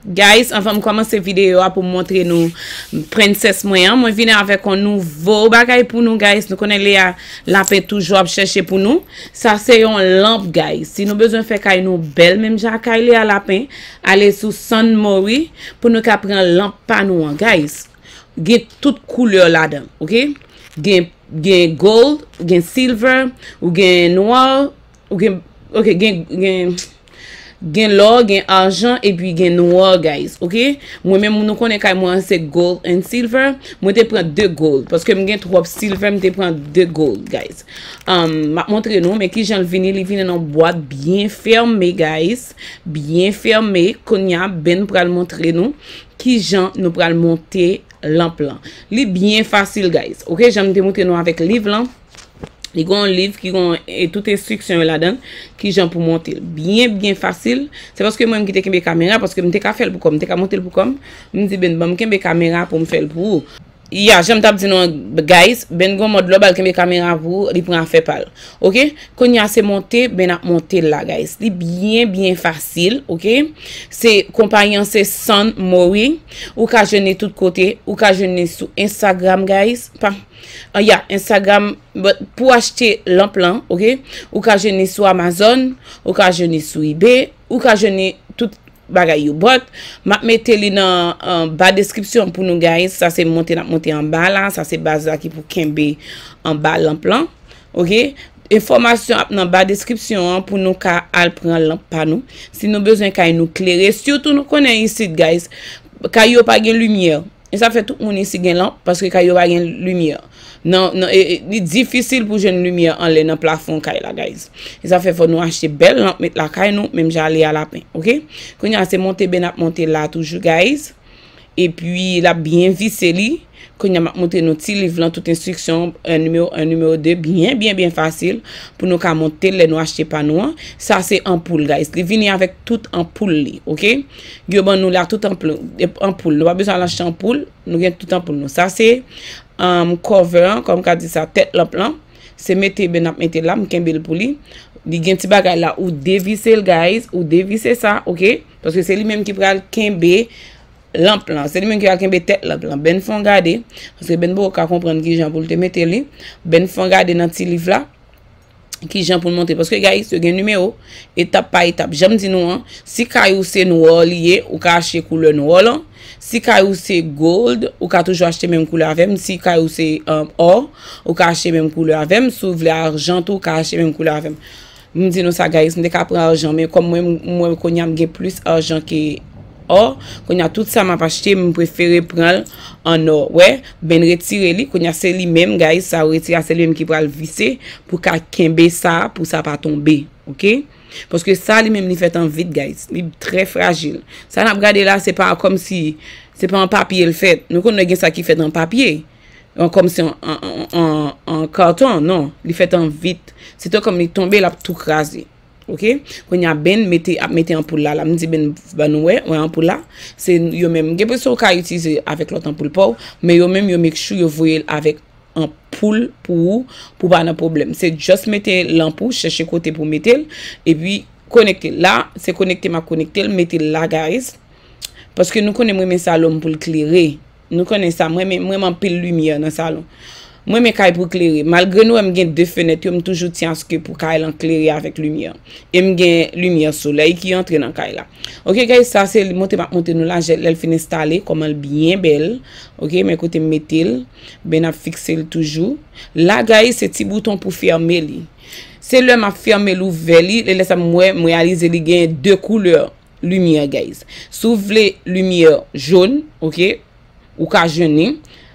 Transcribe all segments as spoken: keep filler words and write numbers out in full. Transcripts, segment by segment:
Guys, anvan m kòmanse videyo a pou m montre nou prensès mwen an, mwen vini avèk yon nouvo bagay pou nou, guys. Nou konnen Lea Lapen toujou ap chèche pou nou. Sa se yon lanp, guys. Si nou bezwen fè kay nou bèl menm jan ak kay Lea Lapen, ale sou Sunmori pou nou ka pran lanp pa nou an, guys. Gen tout koulè ladan, oke? Gen, gen gold, gen silver, ou gen nwa, ou gen, oke, gen, gen, gen lò, gen ajan, epi gen nwa, guys, oke? Mwen menm, nou konnen kay mwen an se gold and silver, mwen te pran de gold, paske m gen twòp silver, m te pran de gold, guys. Um, m ap montre nou, men kijan l vini, li vini nan bwat byen fèmen, guys, byen fèmen. Kounye a, Ben pral montre nou kijan nou pral monte lanp lan. Li byen fasil, guys. Oke, jan m te montre nou avèk liv lan. Li gen yon liv ki gen e, tout enstriksyon yo ladan, kijan pou monte l. Byen, byen fasil. Se paske mwen m ki te kenbe kamera, paske m te ka fè l pou kò m, m te ka monte l pou kò m. M di Ben, ban m kenbe kamera pou m fè l pou ou. Ya, jan m t ap di nou an, guys, Ben gon mòd lò ba l kenbe kamera pou ou, li pran afè pa l. Oke? Kounye a se monte, Ben ap monte l la, guys. Li byen, byen fasil, oke? Se konpayi an se Sunmori. Ou ka jwenn li tout kote. Ou ka jwenn li sou Instagram, guys. Pa, ah, ya, Instagram, but pou achte lanp lan, oke? Ou ka jwenn li sou Amazon, ou ka jwenn li sou eBay, ou ka jwenn li tout bagay yo. But, m ap mete li nan, uh, ba deskripsyon pou nou, guys. Sa se monte n ap monte anba la. Sa se baz la ki pou kenbe anba lanp lan. Oke? Enfòmasyon ap nan ba deskripsyon an pou nou ka al pran lanp pa nou. Si nou bezwen kay nou klere, sitou nou konnen isit, guys, kay yo pa gen limyè. E sa fè tout moun isi gen lanp, paske kay yo pa gen limyè. Nan, nan, e, e, li difisil pou jwenn limyè anlè nan plafon kay la, guys. E sa fè fò nou achte bèl lanp met lakay nou, menm jan Lea Lapen, oke? Kounye a se monte Ben ap monte la toujou, guys. Epi l ap byen vise li. Kounye a m ap montre nou ti liv lan, tout enstriksyon, un, nimewo un, nimewo de, byen, byen, byen fasil pou nou ka monte l lè nou achte pa nou an. Sa se anpoul, guys. Li vini avèk tout anpoul li, oke? Yo ban nou la tout anpoul, anpoul. Nou pa bezwen al achte anpoul, nou gen tout anpoul nou. Sa se, um, cover an, kòm ka di sa, tèt lanp lan. Se mete Ben ap mete la, m kenbe l pou li. Li gen ti bagay la, ou devise l, guys, ou devise sa, oke? Paske se li menm ki pral kenbe lanp lan. Se li menm ki pral kenbe tèt lanp lan. Ben fè yon gade, paske Ben poko ka konprann kijan pou l te mete li. Ben fè yon gade nan ti liv la, kijan pou l monte. Paske, guys, yo gen nimewo, etap pa etap. Jan m di nou an, si kay ou se nwa li ye, ou ka achte koulè nwa lan. Si kay ou se gold, ou ka toujou achte menm koulè avè m. Si kay ou se, um, or, ou ka achte menm koulè avè m. Si w vle ajan tou, ou ka achte menm koulè avè m. M di nou sa, guys, m te ka pran ajan, men kòm mwen, m wè kounye a m gen plis ajan ke or, kounye a tout sa m ap achte, m prefere pran l an or. Wè, Ben retire li, kounye a se li menm, guys, sa yo retire a, se li menm ki pral vise pou ka kenbe sa, pou sa pa tonbe, oke? Paske sa li menm li fèt an vit, guys. Li trè frajil. Sa n ap gade la, se pa kòmsi, se pa an papye l fèt. Nou konnen gen sa ki fèt an papye. An, kòmsi an, an, an, an, an katon, non. Li fèt an vit. Se te kòm li tonbe, l ap tou kraze. Oke? Kounye a Ben mete, ap mete anpoul la, la. M di Ben, ban nou wè, wè anpoul la. Se yo menm. Gen pwosè ou ka itilize avèk lòt anpoul pa w, men yo menm, yo make sure yo voye l avèk anpoul pou ou, pou pa nan pwoblèm. Se just mete lanp ou, chèche kote pou mete l, epi konekte l. La, se konekte m ap konekte l, mete l la, guys. Paske nou konnen m renmen salon m pou l klere. Nou konnen sa, mwen renmen, mwen renmen anpil limyè nan salon. Mwen renmen kay pou klere. Malgre nou wè m gen de fenèt yo, m toujou tyen aske pou kay lan klere avèk limyè. E m gen limyè solèy ki antre nan kay la. Oke, guys, sa se monte m ap montre nou la, lè l fin enstale, kòman l byen bèl. Oke, men kote m mete l, Ben ap fikse l toujou. La, guys, se ti bouton pou fèmen li. Se lè m ap fèmen l, ouvè li, lè, lè sa m wè, m reyalize li gen de koulè limyè, guys. Si w vle limyè jòn, oke, ou ka jwenn li.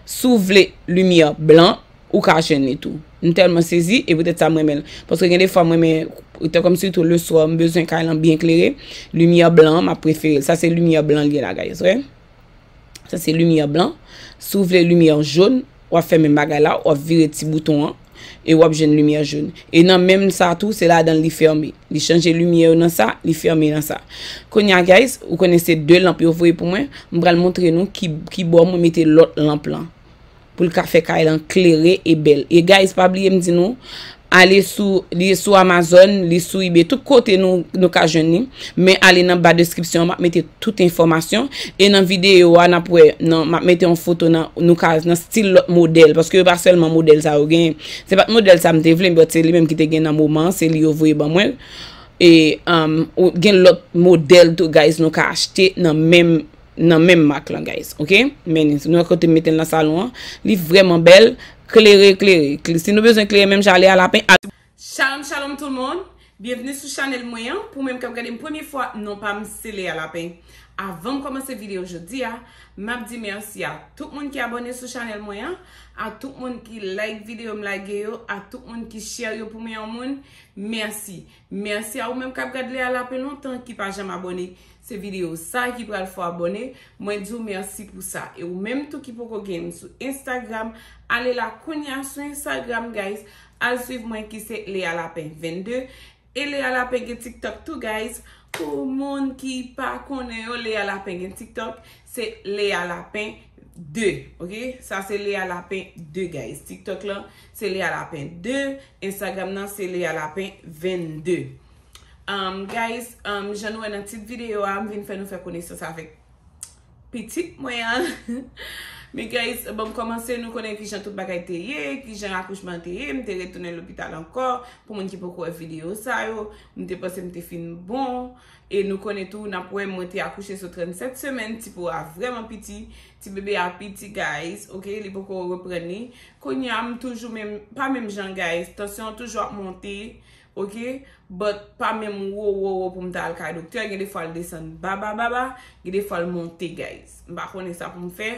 Si w vle limyè blan, ou ka jwenn li tou. M tèlman sezi, e poutèt sa m renmen l. Paske gen de fwa m renmen, te kòmsi tou leswa, m bezwen kay lan byen klere. Limyè blan, m ap prefere l. Sa se limyè blan li ye la, guys, wè. Sa se limyè blan. Si w vle limyè jòn, w ap fè menm bagay la, w ap vire ti bouton an, e w ap jwenn limyè jòn. E nan menm sa tou, se ladan l li fèmen. Li chanje limyè yo nan sa, li fèmen nan sa. Kounye a, guys, ou konnen se de lanp yo voye pou mwen. M pral montre nou ki, ki bò mwen mete lòt lanp lan. Pou l ka fè kay lan klere e bèl. E guys, pa bliye m di nou, Ale sou, li sou Amazon, li sou eBay, tout kote nou, nou ka jwenn li. Men ale nan ba deskripsyon an, m ap mete tout enfòmasyon. E nan videyo a, n ap wè, nan, m ap mete yon foto nan, nou ka, nan stil lòt modèl. Paske yo pa sèlman modèl sa yo genyen. Se pa t modèl sa m te vle, but se li menm ki te gen nan moman an, se li yo voye ban mwen. E, um, ou gen lòt modèl tou, guys, nou ka achte nan menm, nan menm mak lan, guys, ok? Men nou wè kote m mete l nan salon an, li vrèman bèl, klere, klere. Kle-, si nou bezwen klere menm jan Lea Lapin, al- Shalom, shalom tout le monde. Byenvni sou chanèl mwen an. Pou menm k ap gade m premye fwa, non pa m se Lea Lapin. Avan m kòmanse videyo jodi a, m ap di mèsi a tout moun ki abòne sou chanèl mwen an, a tout moun ki like videyo m lage yo, a tout moun ki share yo pou meyè moun. Mèsi. Mèsi a ou menm k ap gad Lea Lapin lontan ki pa janm abòne. Se videyo sa ki pral fè w abòne. Mwen di w mèsi pou sa. E ou menm tou ki poko gen m sou Instagram, ale la kounye a sou Instagram, guys. Al swiv mwen ki se Lea Lapin vennde. E Lea Lapin gen TikTok tou, guys. Pou moun ki pa konnen yo, Lea Lapin gen TikTok. Se Lea Lapin de, ok? Sa se Lea Lapin de, guys. TikTok lan, se Lea Lapin de. Instagram nan, se Lea Lapin vennde. Um, guys, um, jan nou wè nan tit videyo a, m vin fè nou fè konesans avèk pitit mwen an. Men guys, bon, m kòmanse, nou konnen kijan tout bagay te ye, kijan akouchman te ye, m te retounen lopital ankò. Pou moun ki poko wè videyo sa yo, m te panse m te fin bon. E nou konnen tou, n ap wè mwen te akouche sou trannsèt semèn, ti po a vrèman piti, ti bebe a piti, guys, ok, li poko reprann li. Kounye a, m toujou menm, pa menm jan, guys, tansyon an toujou ap monte, ok, but pa menm wo, wo, wo pou m ta al kay doktè, gen de fwa l desann ba, ba, ba, ba, gen de fwa l monte, guys. M pa konnen sa pou m fè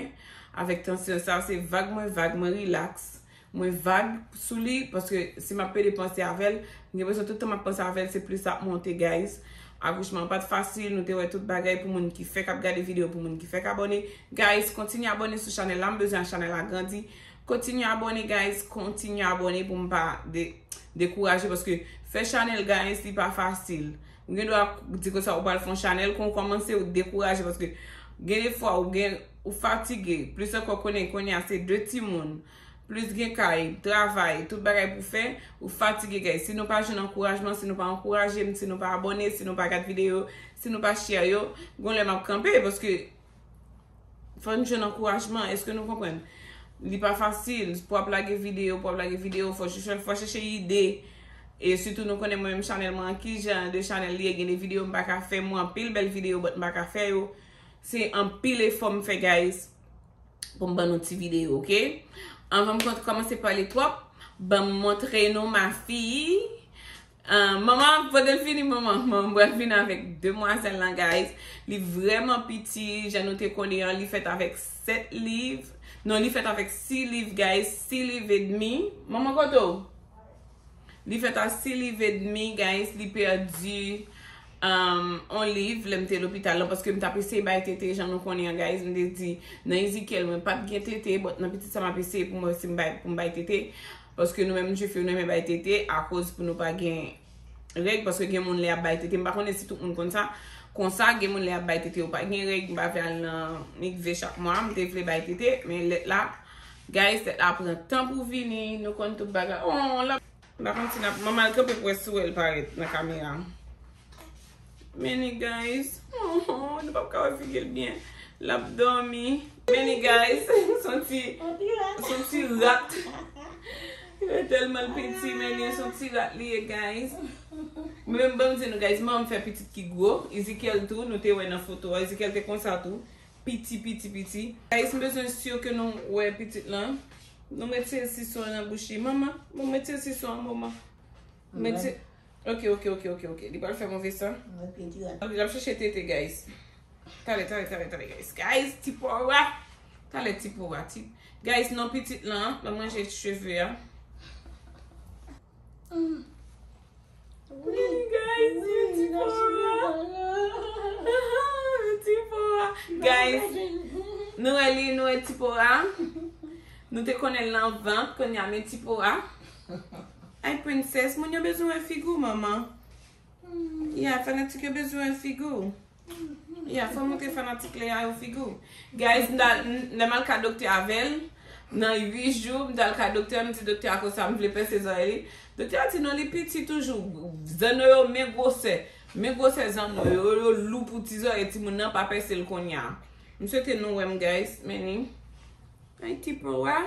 avèk tansyon sa, se vag mwen, vag mwen, relax. Mwen vag sou li, paske si m ap pede panse avè l, m gen enpresyon tout tan m ap panse avè l, se plis l ap monte, guys. Akouchman an pa t fasil, nou te wè tout bagay pou moun ki fèk ap gade videyo, pou moun ki fèk abòne. Guys, kontinye abòne sou chanèl la, m bezwen chanèl la grandi. Kontinye abòne, guys, kontinye abòne pou m pa de-, dekouraje, paske fè chanèl, guys, li pa fasil. Ou gen dwa di konsa ou pral fè yon chanèl, kon w kòmanse, ou dekouraje, paske gen de fwa ou gen, ou fatige. Plis ankò konnen, konnen a se de timoun. Plis gen kay, travay, tout bagay pou fè, ou fatige, guys. Si nou pa jwenn ankourajman, si nou pa ankouraje m, si nou pa abòne, si nou pa gad videyo, si nou pa share yo, gon lè m ap kanpe, paske fò n jwenn ankourajman, èske nou konprann? Li pa fasil, pou w ap lage videyo, pou w ap lage videyo, fò chèche, fò chèche ide. E sitou nou konnen mwen menm chanèl mwen an, ki jan de chanèl li ye, gen de videyo m pa ka fè, mwen anpil bèl videyo, but m pa ka fè yo. Se anpil efò m fè, guys. Pou m ban nou ti videyo, ok? Anvan m kont-, kòmanse pale twòp, ban m montre nou ma fille. Ah, manman, pandan l fini, manman, manman pral vin avèk demwazèl lan, guys. Li vrèman piti, jan nou te konnen an, li fèt avèk sèt liv. Non, li fèt avèk sis liv, guys, sis liv edmi. Manman, kote w? Li fèt a sis liv edmi, guys, li pèdi, um, on liv lè m te lopital lan, paske m t ap eseye bay tete, jan nou konnen an, guys, m te di, nan Ezekyèl, mwen pa t gen tete, but nan pitit sa m ap eseye pou m wè si m bay, pou m bay tete, paske nou menm jwif yo, nou renmen bay tete, akoz pou nou pa gen règ, paske gen moun lè y ap bay tete, m pa konnen si tout moun konn sa, konsa, gen moun lè y ap bay tete, yo pa gen règ, m pa vle al nan mikve chak mwa, m te vle bay tete, men lèt la, guys, lèt la pran tan pou vini, nou konn tout bagay, oh, la M pa konn si n ap, manman l kanpe pou wè si w wè l parèt nan kamera. Men li, guys. Oh, nou p ap ka wè figi l byen. L ap dòmi. Men li, guys. S on ti, s on ti rat. Li tèlman l piti, men li s on ti rat li ye, guys. Men ban m di nou, guys, manman m fè pitit ki gwo. Ezekiel tou, nou te wè nan foto a. Ezekiel te konsa tou. Piti, piti, piti. Guys, m bezwen si ke nou wè pitit lan. Nou retire sison an nan bouch li. Manman, bon, retire sison an, manman. Retire. Ok, ok, ok, ok, ok. Li pral fè move san. Ok, l ap chèche tete, guys. Talè, talè, talè, talè, guys. Guys, Tipora. Talè, Tipora. Ti-, guys, non pitit lan, l ap manje cheve a. Wi, guys, wi, Tipora. Tipora. Guys, nou wè li, nou wè Tipora. Nou te konnen l nan vant, kounye a men Tipora. Ay, princess, moun yo bezwen wè figi w, manman. Ya, fanatik yo bezwen wè figi w. Ya, fò montre fanatik Lea yo figi w. Guys, m t al, m, lè m al ka doktè avè l, nan uit jou, m t al ka doktè, m di doktè a konsa, m vle pèse zòrèy li. Doktè a di non, li piti toujou. Zanno yo men gwosè. Men gwosè zanno yo. Yo lou pou ti zòrèy timoun nan pa pèse l kounye a. M swete nou wè m, guys. Many. Ay, Tipora.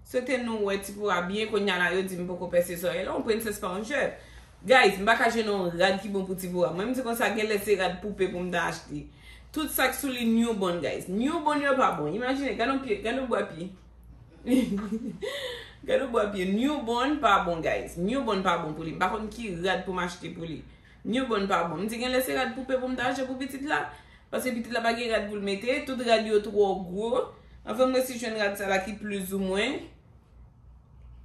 Swete nou wè Tipora byen. Kounye a la, yo di m poko pèse zòrèy la. Yon prensès pa yon jwèt. Guys, m pa ka jwenn yon rad ki bon pou Tipora. Mwen, m di konsa, genlè se rad poupe pou m ta achte. Tout sa k sou li newborn, guys. Newborn yo pa bon. Imajine, gade yon pye, gade yon bwa pye. Gade yon bwa pye. Newborn pa bon, guys. Newborn pa bon pou li. M pa konn ki rad pou m achte pou li. Newborn pa bon. M di genlè se rad poupe pou m ta achte pou pitit la. Paske pitit la pa gen rad pou l mete. Tout rad yo twò gwo. Anfen, m resi jwenn rad sa la ki plizoumwen.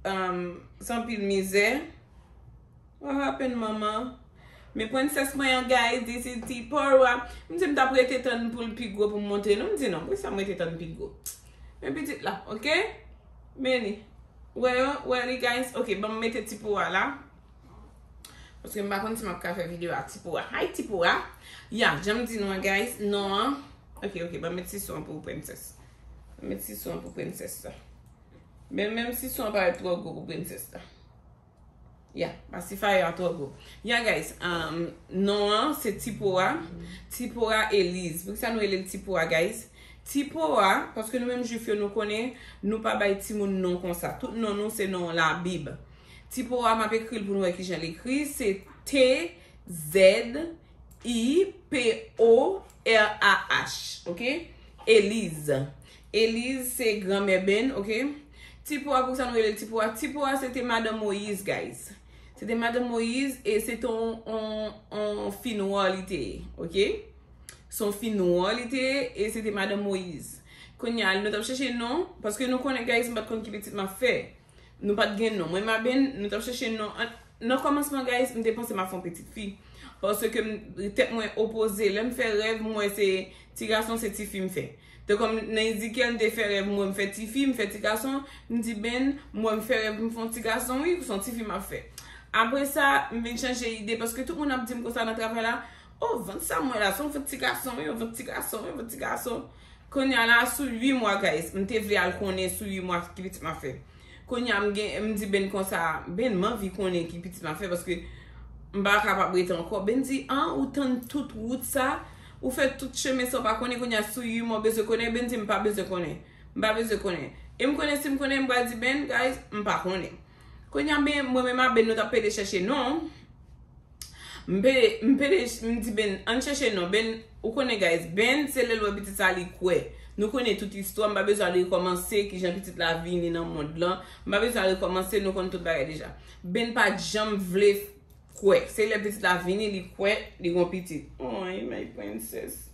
Um, san pil mizè. What happened, mama? Men prensès mwen an, guys, this is Tipora. M di m t ap rete tann pou l pi gwo pou m montre nou. M di non, poukisa m rete tann pi gwo? Men pitit la, ok? Many. Wè yo, wè li, guys. Ok, ban m mete Tipora la. Paske m pa konn si m ap ka fè videyo a Tipora. Hi, Tipora. Ya, jan m di nou an, guys, non an. Ok, ok, ban m met sison an pou ou, prensès. Ban m met sison an pou prensès la. Men menm sison an parèt twò gwo pou prensès la. Ya, pacifier a twò gwo. Ya, guys, um, non an se Tipora. Tipora Elise. Poukisa nou rele l Tipora, guys? Tipora, paske nou menm jwif yo, nou konnen, nou pa bay timoun non konsa. Tout non nou se non Labib. Tipora, m ap ekri l pou nou wè kijan l ekri. Se T Z I P O R A H, ok? Eliz. Eliz se granmè Ben, ok? Tipora, poukisa nou rele l Tipora? Tipora se te madanm Moyiz, guys. Se te madanm Moyiz e se te on, on, on fi nwa li te ye, ok? Se on fi nwa li te ye e se te madanm Moyiz. Kounye a, nou t ap chèche non, paske nou konnen, guys, m pa t konn ki pitit m ap fè. Nou pa t gen non. Mwen, m a Ben, nou t ap chèche non. An, nan kòmansman, guys, m te panse m ap fè yon pitit fi. Paske m, tèt mwen opoze. Lè m fè rèv, m wè se ti gason, se ti fi m fè. Te kòm nan Ezekyèl, m te fè rèv, m wè m fè ti fi, m fè ti gason. M di, Ben, m wè m fè rèv, m fè yon ti gason, wi, se yon ti fi m ap fè. Apre sa, m vin chanje ide, paske tout moun ap di m konsa nan travay la, o, vant sa m wè la, se yon vant ti gason, wi, yon vant ti gason, wi, yon vant ti gason. Kounye a la, sou uit mwa, guys, m te vle al konnen sou uit mwa ki pitit m ap fè. Kounye a, m gen, m di Ben konsa, Ben, m anvi konnen ki pitit m ap fè, paske m pa kapab rete ankò. Ben di, an, ou tann tout wout sa, ou fè tout chemen sa, ou pa konnen, kounye a, sou uit mwa, ou bezwen konnen? Ben di, m pa bezwen konnen. M pa bezwen konnen. E m konnen, si m konnen, m pral di Ben, guys, m pa konnen. Kounye a, Ben, mwen menm a Ben, nou t ap pede chèche non. M pede, m pede, m di Ben, ann chèche non. Ben, ou konnen, guys, Ben, se lè l wè pitit sa, li kwè. Nou konnen tout istwa, m pa bezwen al rekòmanse kijan pitit la vini nan mond lan. M pa bezwen al rekòmanse, nou konn tout bagay deja. Ben pa t janm vle kwè. Se lè pitit la vini, li kwè, li gon pitit. Oy, my princess.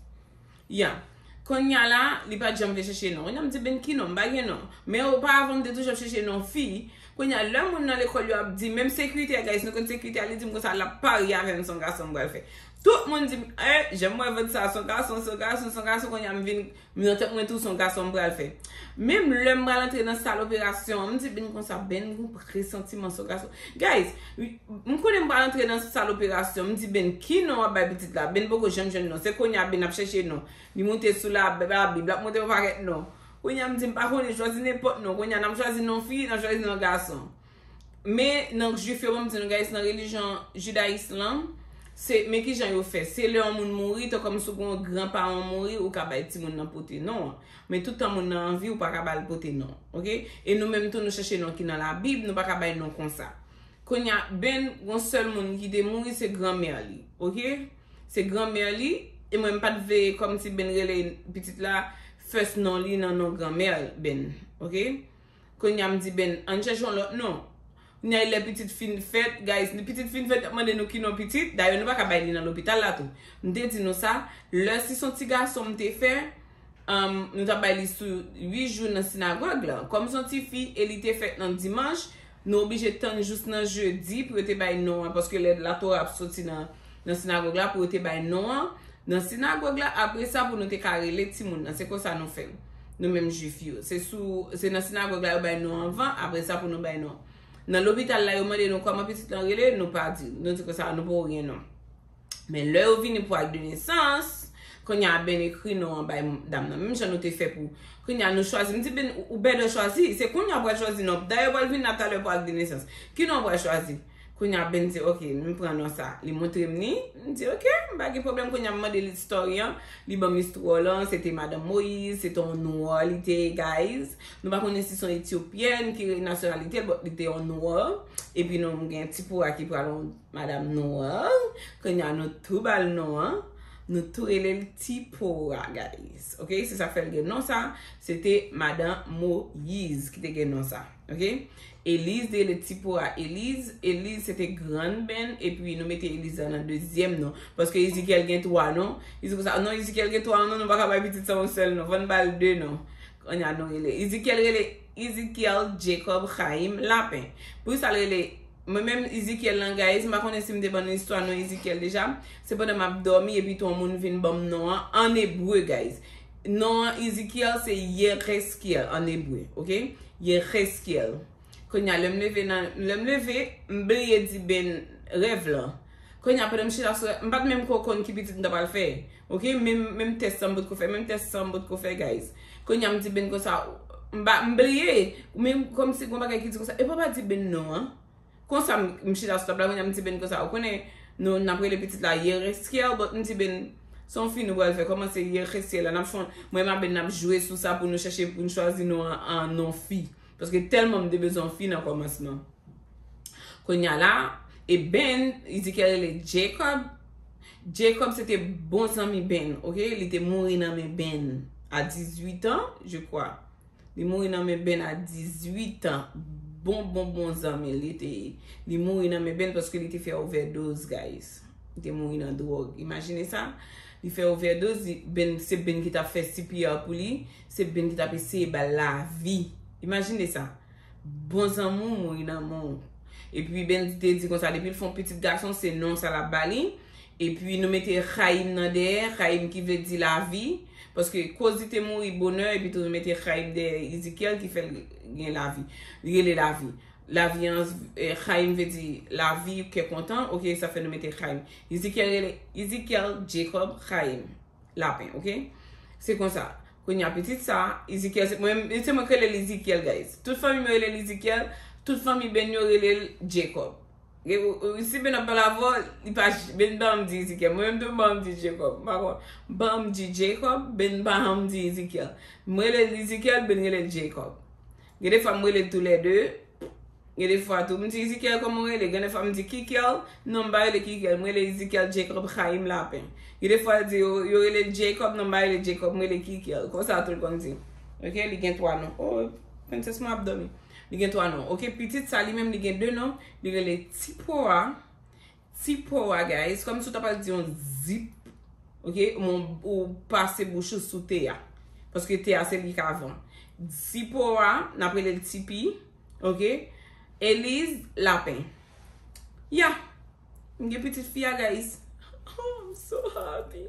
Ya. Kounye a la, li pa t janm vle chèche non. Kounye a m di, Ben, ki non? M pa gen non. Men oparavan, m te toujou ap chèche non fi. Kounye a, lè moun nan lekòl yo ap di, menm sekiritè a, guys, nou konn sekiritè a, li di m konsa, l ap parye avè m, se yon gason m pral fè. Tout moun di m, eh, jan m wè vant sa, se yon gason, se yon gason, se yon gason, kounye a, m vin, nan tèt mwen tou, se yon gason m pral fè. Menm lè m pral antre nan sal operasyon an, m di Ben konsa, Ben, m gon presantiman se yon gason. Guys, m konnen m pral antre nan sal operasyon, m di Ben, ki non w ap bay pitit la? Ben poko janm jwenn non. Se kounye a Ben ap chèche non. Li moute sou la, Labib, l ap montre yon pakèt non. Kounye a m di, m pa konnen, chwazi nenpòt non. Kounye a n ap chwazi non fi, n ap chwazi non gason. Men nan jwif yo, ban m di nou, guys, nan relijyon jidayis lan, se, men kijan yo fè. Se lè yon moun mouri, tan kòm si w gen yon gran paran mouri, ou ka bay timoun nan pote non an. Men tout tan moun nan an vi, ou pa ka ba l pote non. Ok? E nou menm tou, nou chèche non ki nan Labib, nou pa ka bay non konsa. Kounye a, Ben, gon sèl moun ki te mouri, se granmè li. Ok? Se granmè li, e mwen, m pa t vle kòm si Ben rele pitit la, first non li nan non granmè Ben. Ok? Kounye a m di Ben, ann chèche yon lòt non. Kounye a lè pitit fin fèt, guys, pitit fin fèt, y ap mande nou ki non pitit. Dayè, nou pa ka bay li nan lopital la tou. M te di nou sa, lè si se yon ti gason m te fè, um, nou t ap bay li sou uit jou nan sinagòg la. Kòm se yon ti fi e li te fèt nan dimanch, nou oblije tann jous nan jedi pou yo te bay non an, paske lè Latora ap soti nan, nan sinagòg la, pou yo te bay non an. Nan sinagòg la, apre sa, pou nou te ka rele timoun nan. Se konsa nou fè l. Nou menm jwif yo. Se sou, se nan sinagòg la yo bay non anvan, apre sa pou nou bay non. Nan lopital la, yo mande nou kòman pitit lan rele, nou pa di. Nou di konsa, nou poko gen non. Men lè yo vini pou ak de nesans, Kounye a Ben ekri non an bay dam nan. Menm jan nou te fè pou. Kounye a nou chwazi. M di Ben, ou, ou bèdè chwazi. Se kounye a w pral chwazi non. Dayè w pral vin la talè pou ak de nesans. Ki non w pral chwazi? Kounye a Ben di, ok, m pran non sa. Li montre m li. M di, ok, m pa gen pwoblèm. Kounye a m mande li story an. Li ban m istwa lan. Se te Madanm Moyiz. Se te yon nwa li te ye, guys. Nou pa konnen si se yon Etyopyèn ki nasyonalite l, but li te yon nwa. Epi nou gen Tipora ki pral yon Madanm Noir. Kounye a nou tou ba l non an. Nou tou rele l Tipora, guys. Ok? Se sa k fè l gen non sa. Se te Madanm Moyiz ki te gen non sa. Ok? Eliz te rele Tipora Eliz. Eliz se te grann Ben. Epi nou mete Eliz la nan dezyèm non. Paske Ezekiel gen twa non. Li di konsa, non, Ezekiel gen twa non, nou pa ka bay pitit sa yon sèl non. Fò n ba l de non. Kounye a nou rele. Ezekiel rele Ezekiel Jacob Chaim Lapin. Poukisa l rele Mwen menm, Ezekiel lan, guys, m pa konnen si m te ban nou istwa non Ezekiel deja. Se pandan m ap dòmi epi tou yon moun vin ban m non an, an ebre, guys. Non an Ezekiel se Yereskiel an ebre, ok? Yereskiel. Kounye a, lè m leve nan, lè m leve, m bliye di Ben rèv lan. Kounye a, pandan m chita sou rèv, m pa t menm ko konn ki pitit m ta pral fè. Ok? Menm, menm tès sa m potko fè, menm tès sa m potko fè, guys. Kounye a, m di Ben konsa, m pa, m bliye. Men kòmsi gon bagay ki di konsa, epi w pa di Ben non an. Konsa, m, m chita sou tab la, kounye a m di Ben konsa, ou konnen, nou, n ap rele pitit la Yereskiel, but m di Ben, se yon fi nou pral fè, kòman se Yereskiel la, n ap fè, mwen m a Ben n ap jwe sou sa pou nou chèche, pou n chwazi non an, an non fi. Paske tèlman m te bezwen yon fi nan kòmansman. Kounye a la, e Ben, Ezekiel rele Jacob. Jacob se te bon zanmi Ben, ok? Li te mouri nan men Ben a dizuit an, je crois. Li mouri nan men Ben a dizuit an. Bon, bon, bon zanmi li te ye. Li mouri nan men Ben paske li te fè ovèdoz, guys. Li te mouri nan dwòg. Imajine sa. Li fè ovèdoz, li, Ben, se Ben ki t ap fè C P R pou li. Se Ben ki t ap eseye ba l lavi. Imajine sa. Bon zanmi w mouri nan men w. Epi Ben te di konsa, depi l fè yon pitit gason, se non sa l ap ba li. Epi nou mete Chaim nan dèyè, Chaim ki vle di lavi. Paske koz li te mouri bonè, epi tou nou mete Chaim dèyè Ezekiel ki fè l gen lavi. Li rele lavi. Lavi an, eh, Chaim vle di lavi, kè kontan. Ok, sa fè nou mete Chaim. Ezekiel rele, Ezekiel Jacob Chaim. Lapen, ok? Se konsa. Kounye a pitit sa, Ezekiel, se mwen, se mwen k rele l Ezekiel, guys. Tout fanmi mwen rele l Ezekiel, tout fanmi Ben yo rele l Jacob. E, ou, ou, si Ben ap pale avè w, li pa, Ben pa janm di Ezekiel. Mwen menm tou, m pa janm di Jacob. M pa konn, m pa janm di Jacob, Ben pa janm di Ezekiel. Mwen rele l Ezekiel, Ben rele l Jacob. Gen de fwa, m rele l toulède. Gen de fwa tou, m di, Ezekiel, kòman w rele? Gen de fwa, m di, Kikel. Non, m pa rele Kikel, m rele Ezekiel Jacob Chaim Lapen. Gen de fwa, yo di, yo, yo rele l Jacob, non, m pa rele Jacob, m rele Kikel. Konsa tou l konn di. Ok, li gen twa non. Oh, prensès mwen ap dòmi. Li gen twa non. Ok, pitit sa, li menm, li gen de non. Li rele Tipora. Tipora, guys, kòmsi w ta pral di yon zip, ok, men w pase bouch ou sou T a. Paske T a se li k avan. Tipora, n ap rele l Tipi, ok? Eliz, Lapen. Ya! M gen pitit fi a, guys. Oh, I'm so happy.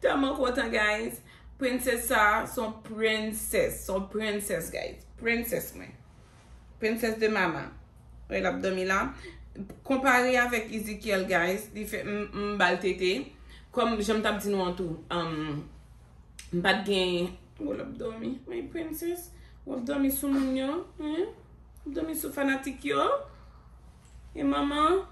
Tèlman kontan, guys. Prensès sa, se yon prensès. Se yon prensès, guys. Prensès mwen. Prensès de mama. Wè, l ap dòmi la. Konpare avèk Ezekiel, guys, li fè m, m ba l tete. Kòm jan m t ap di nou an tou, um, m pa t gen, oh, l ap dòmi. My princess, w ap dòmi sou moun yo, hein? W ap dòmi sou fanatik yo? E manman?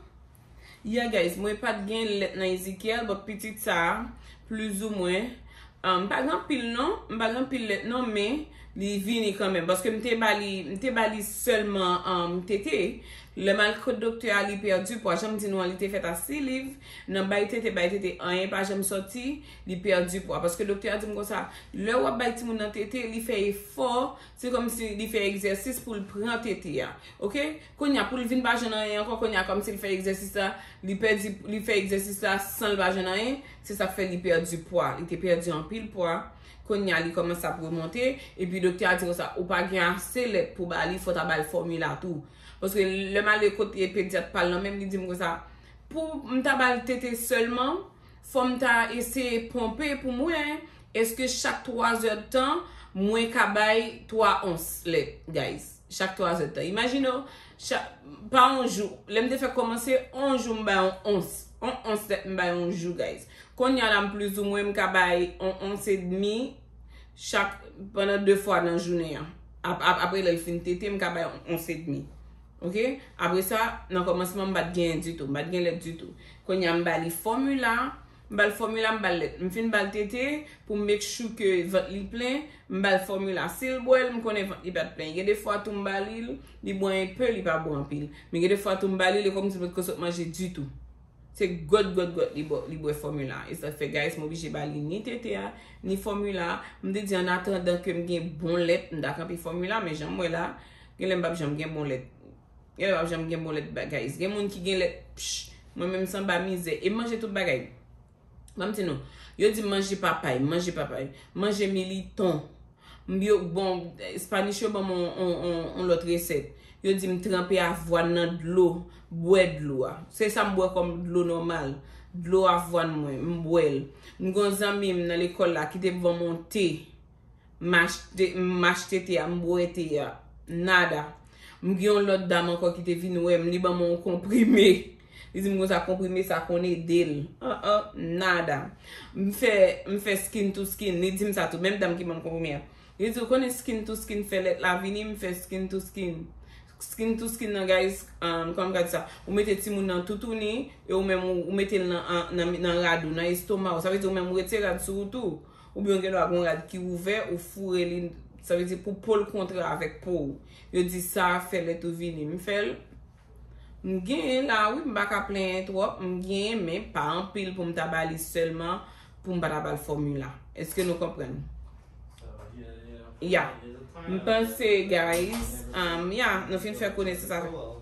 Yeah, guys, mwen pa t gen lèt nan Ezekiel, but pitit sa, plizoumwen, um, m pa gen anpil non, m pa gen anpil lèt non, men li vini kanmenm. Paske m te ba li, m te ba li sèlman, um, tete. Lè m al kot doktè a, li pèdi pwa. Jan m di nou an, li te fèt a six livres. Nan bay tete, bay tete, anyen pa janm sòti, li pèdi pwa. Paske doktè a di m konsa, lè w ap bay timoun nan tete, li fè efò, se kòmsi li fè egzèsis pou l pran tete a. Ok? Kounye a, pou l vin pa jwenn anyen ankò, kounye a, kòmsi l fè egzèsis la, li pèdi, li fè egzèsis la san l pa jwenn anyen, se sa k fè li pèdi pwa. Li te pèdi anpil pwa. Kounye a, li kòmanse ap remonte, epi doktè a di konsa, ou pa gen ase lèt pou ba li, fò w ta ba l fòmila tou. Paske lè m ale kote pedyat pa l lan menm, li di m konsa, pou m ta ba l tete sèlman, fò m ta eseye ponpe pou m wè, èske chak twa zè d tan, mwen ka bay twa ons lèt, guys. Chak twa zè d tan. Imajine w, chak, pa yon jou, lè m te fèk kòmanse, yon jou m bay yon ons. On ons lèt m bay yon jou, guys. Kounye a la, m plizoumwen, m ka bay on ons edmi chak, pandan de fwa nan jounen an. Ap, ap, apre lè l fin tete, m ka bay on ons edmi. Ok? Apre sa, nan kòmansman, m pa t genyen ditou. M pa t gen lèt ditou. Kounye a, m ba li fòmila. M ba l fòmila, m ba l lèt. M fin ba l tete pou m make sure ke vant li plen. M ba l fòmila. Si l bwè l, m konnen vant li pa t plen. Gen de fwa tou m ba li l, li bwè enpe, li pa bwè anpil. Men gen de fwa tou m ba li l, e kòmsi l potko sot manje ditou. Se gwòt, gwòt, gwòt li bwè, li bwè fòmila. E sa fè, guys, m oblije ba li ni tete a, ni fòmila. M te di, an atandan ke m gen bon lèt, m ta kanpe fòmila, men jan m wè la, gen lè m p ap janm gen bon lèt. Gen lè m p ap janm gen bon lèt, ba-, guys. Gen moun ki gen lèt, pch, mwen menm san ba mizè. E m manje tout bagay. Ban m di nou, yo di m manje papay, manje papay, manje militon. M yo, bon, Spanish yo ban m on, on, on, on lòt resèt. Yo di m tranpe avwàn nan dlo, bwè dlo a. Se sa m bwè kòm dlo nòmal. Dlo avwàn mwen, m bwè l. M gon zanmi m nan lekòl la ki te ban m on te. M achte, m achte te a, m bwè te a. Nada. M gen yon lòt dam ankò ki te vin wè m, li ban m yon konprime. Li di m konsa konprime sa konn ede l. An, an, nada. M fè, m fè skin to skin, li di m sa tou, menm dam ki ban m konprime a. Li di, ou konnen skin to skin fè lèt la vini, m fè skin to skin. Skin to skin nan, guys, um, kòman m ka di sa? Ou mete timoun nan toutouni, e ou menm ou, ou mete l nan, an, nan, nan rad ou, nan estoma w. Sa vle di ou menm ou retire rad sou ou tou. Oubyen ou gen dwa gon rad ki ouvè, ou foure li, sa vle di pou po l kontre avèk po w. Yo di sa fè lèt ou vini. M fè l. M genyen la, wi, m pa ka plenyen twòp. M genyen, men pa anpil pou m ta ba li sèlman, pou m pa ta ba l fòmila. Èske nou konprann? Ya. M panse, guys, um, ya, nou fin fè konesans avèk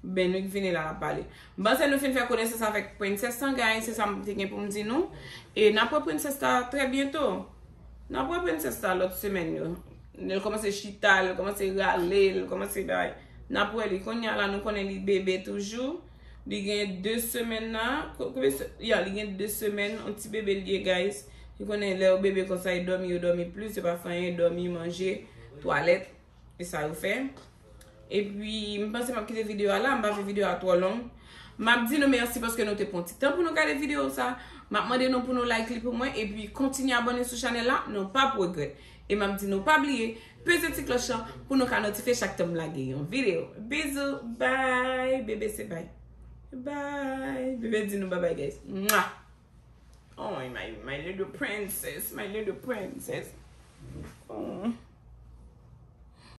Ben, nou k vini la, n ap pale. M panse nou fin fè konesans avèk prensès lan, guys, se sa m te gen pou m di nou. E n ap wè prensès la trè byento. N ap wè prensès la lòt semèn yo. L kòmanse chita, l kòmanse rale, l kòmanse bay. N ap wè li. Kounye a la, nou konnen li bebe toujou. Li gen de semèn la. Ko-, konbyen se-, ya, li gen de semèn, yon ti bebe li ye, guys. Li konnen lè yo bebe konsa, yo dòmi, yo dòmi plis, yo pa fè anyen, dòmi, manje, twalèt. E sa yo fè. Epi, m panse m ap kite videyo a la, m pa vle videyo a twò long. M ap di nou mèsi paske nou te pran ti tan pou nou gade videyo sa. M ap mande nou pou nou like li pou mwen, epi kontinye abòne sou chanèl la, nou p ap regrèt. E m ap di nou pa bliye, peze ti klòch lan pou nou ka notifye chak tan m lage yon videyo. Bizou, bye, bebe se bye. Bye, bebe di nou bye bye, guys. Mwah. Oh, my, my little princess, my little princess. Oh.